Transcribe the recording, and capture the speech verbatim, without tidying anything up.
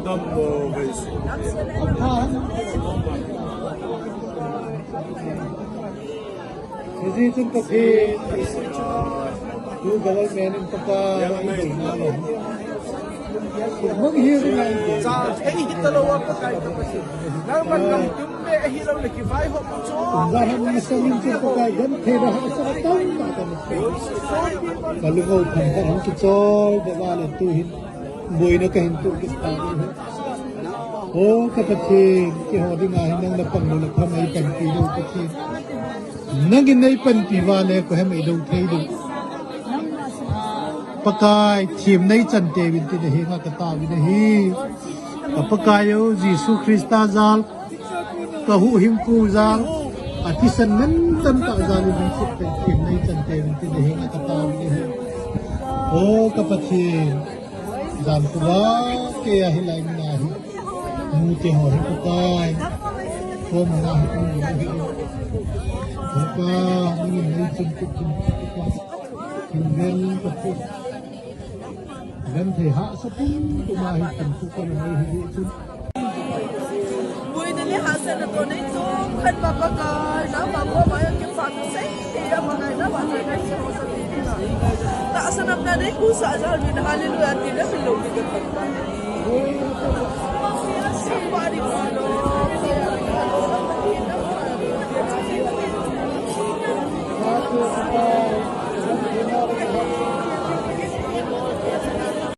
Dam lo, guys. Hizi chun Pathen, tu government in Pakai, mang hi ri ngai. Sa, ei hi ta lo wa Pakai ka Pathen. Nang man ngam tum le ei hi lo le ki vai ho ko cho. Kum ba han ni sa min chun Pakai, gam the da ha sa tam ba ta ni. Ka lu ngau tham ka han ki chol, ba ba le tu hin. Buaina ka hin tu ki ta. O ka Pathen, ki ho ding a hin nang na pang lo na pha mai pan ki lo Pathen. Nang in nei panpi va le ko hem i do thei do. Pakai thim nei chan te vin ti da hi nga ka ta vin hi. Ka Pakai o Jesu Krista zal, ka hu him pu zal, a ti san men tan ta zal vin ti thim nei chan te vin ti da hi nga ka ta vin hi. O ka Pathen. Zan kuba ke ya hi lai mina hi. Mu te ho hi Pakai. Ko mana hi ko mu hi. Pakai, ni ni ni chin chin chin Pakai. Kin ben Pakai. Ben te ha sa pun kuma hi chin Pakai ni hi chin. Buaina le hangsan na to nei to khat ba Pakai na ba ko ba ya ki pa to sei. Tahsan na dei ku sa jal min hallelujah ti da min lo mi ka